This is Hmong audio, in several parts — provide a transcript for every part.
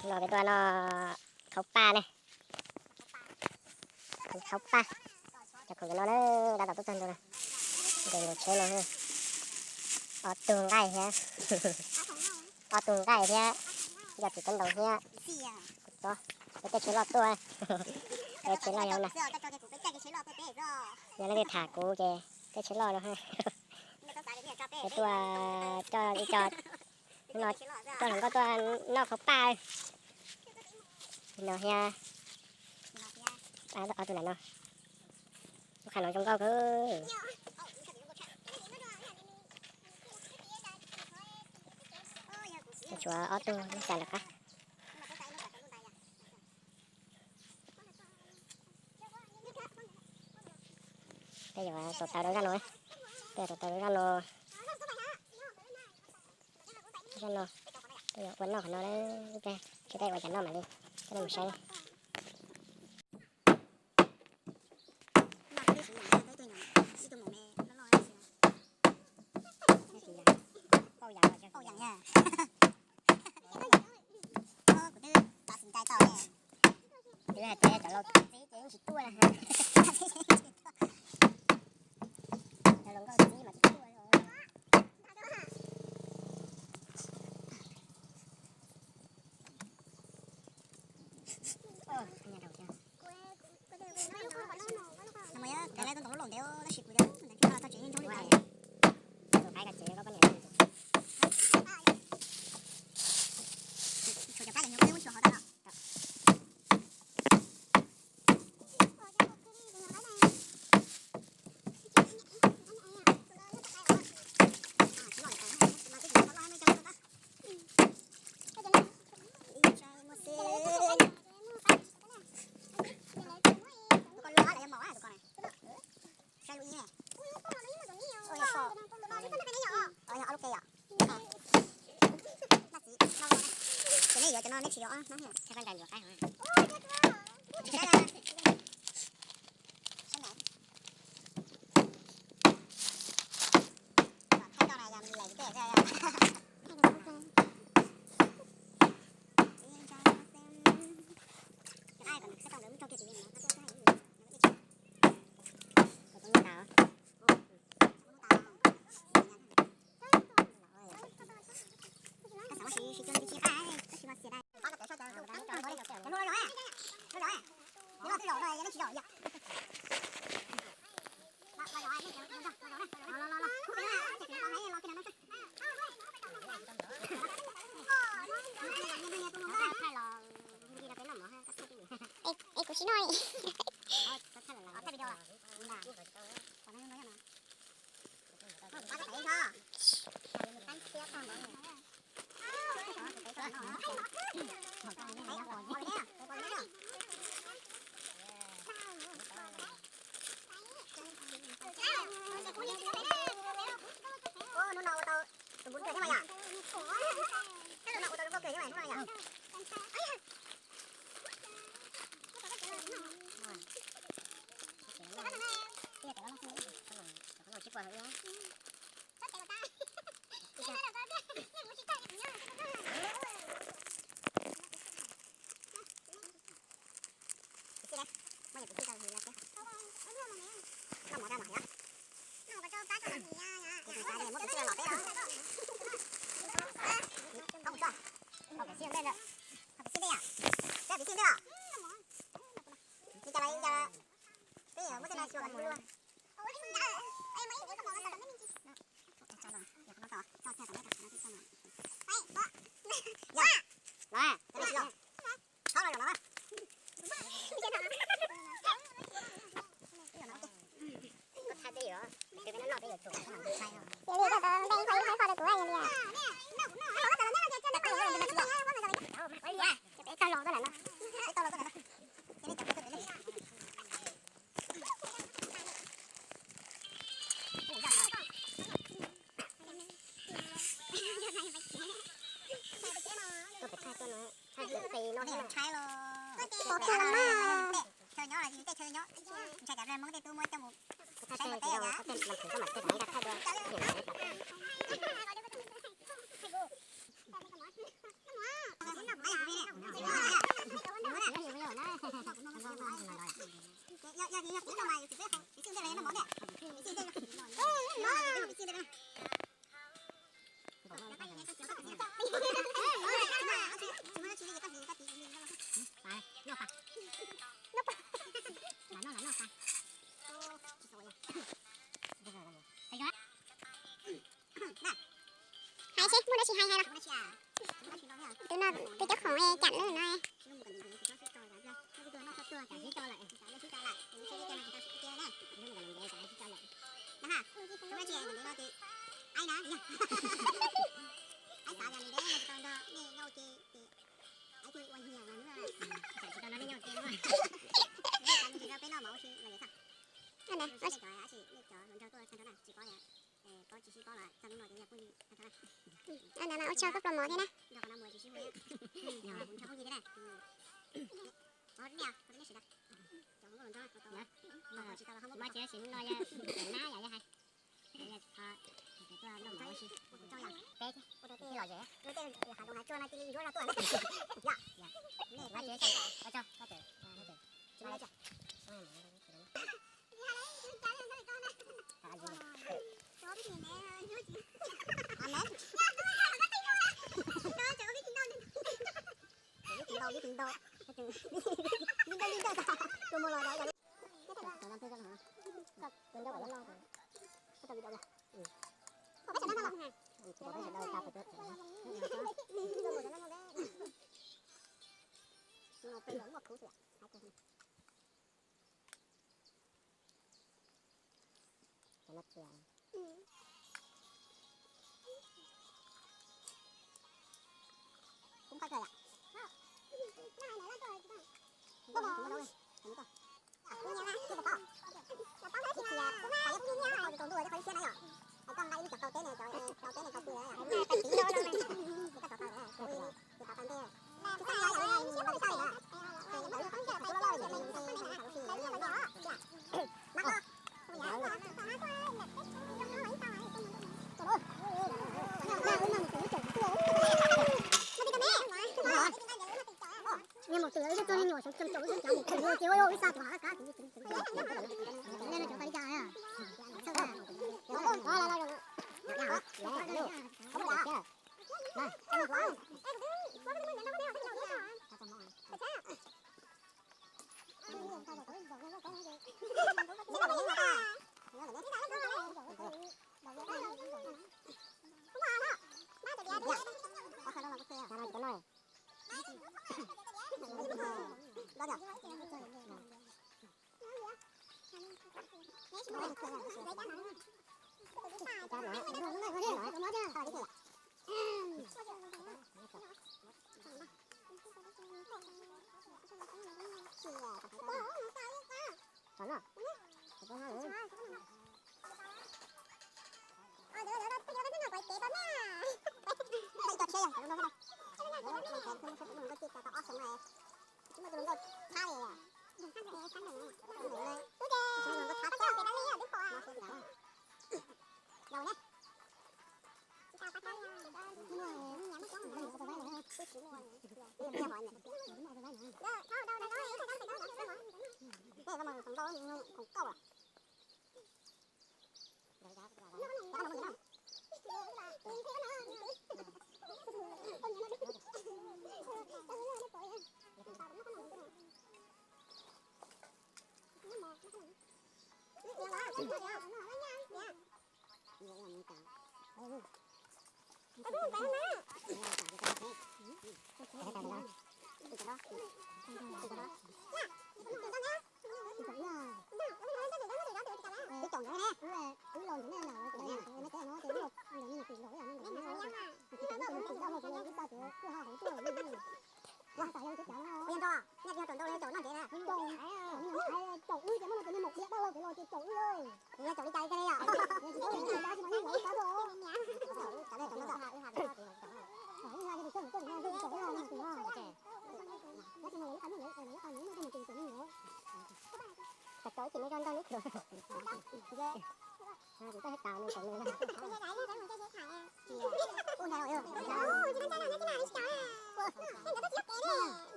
No peb tuaj noj khaub paj ne. Khaub paj. Cov khoom no na, dab tom tuaj txog ntua no. Nqes nkaus tsheb no, ob tug nqaij thiab, ob tug nqaij thiab, yog txiv kab ntaus thiab. Kuv txob, peb caij tsheb loj tuaj. Peb tsheb loj yog na. Yog leej twg tham kuv ces caij tsheb loj no. Peb tuaj coj ib co, no coj hluas nkauj tuaj noj khaub paj. No thiab, ob tug ntawm no, lub qhov no zoo nkauj kawg. Tshuav ob tug nyob xya nram qab. Peb yuav tuav taws rau zaj no, peb yuav tuav taws rau zaj no. Zaj no, peb yuav ua noj qhov no, ib pliag tsis peb ua cas noj mam li, peb mus saib. Kuv twb hais tias cov laus txib ces yeej tsis tuaj. Cov laus nkauj txib mas tsis tuaj. Nws muaj ib tug lub laus ntev tab sis kuv tsis tau tsev ntsoov li. Tshuav cov kab cov nyuag qub tshuav hauv tag no. Cov nej yuav cov no nej tsis yuav ob hnab thiab. Es kuv tsis noj li. Hnub no ua tau tus npun kawg thiab mas yom. Hnub no ua tau zoo nkauj kawg thiab mas hnub no yom. Chaw nyob los tej chaw nyob, ntshai cov Hmoob tej tub muab coj mus saib ua teb os. Hais seb muaj dab tsi hais hais los. Tus no tus cov khoom cam lawm no. Ua tsaug koj plob mov thiab na.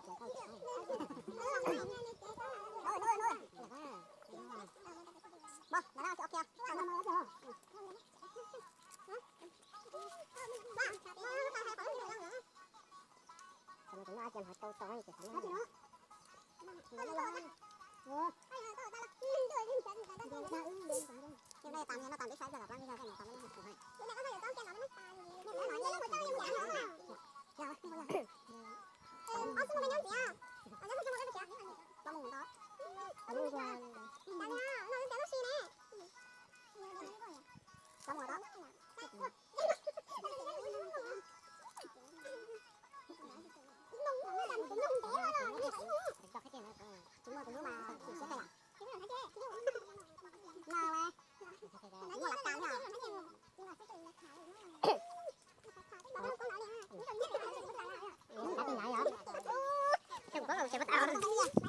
Tab sis nai yog, tab sis nai yog, tab sis nai yog.